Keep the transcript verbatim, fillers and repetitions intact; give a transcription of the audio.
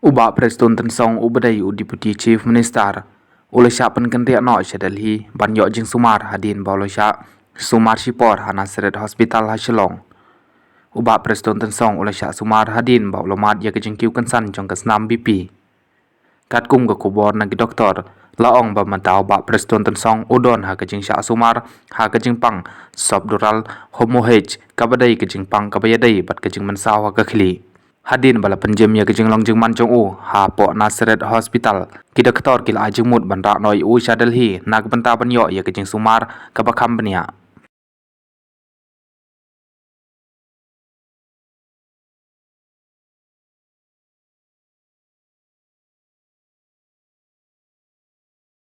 U Bah Prestone Tynsong uba dei u Deputy Chief Minister u la shah pynkynriah noh sha Delhi ban ïoh jingsumar hadien ba u la shah sumar shipor ha Naseret Hospital ha Shillong. U Bah Prestone Tynsong u la shah sumar hadien ba u la mad ïa ka jingkiew kynsan jong ka snam B P. Katkum ka khubor na ki doktor, la ong ba mynta u Bah Prestone Tynsong u don ha ka jingshah sumar ha ka jingpang subdural hemorrhage, kaba dei ka jingpang kaba ïadei bad ka jingmynsaw ha ka khlieh. Hadien ba la pynjim ïa ka jinglong jingman jong u hapoh Naseret Hospital, ki doktor ki la ai jingmut ban rah noh ïa u sha Delhi na ka bynta ban ïoh ïa ka jingsumar kaba kham bniah.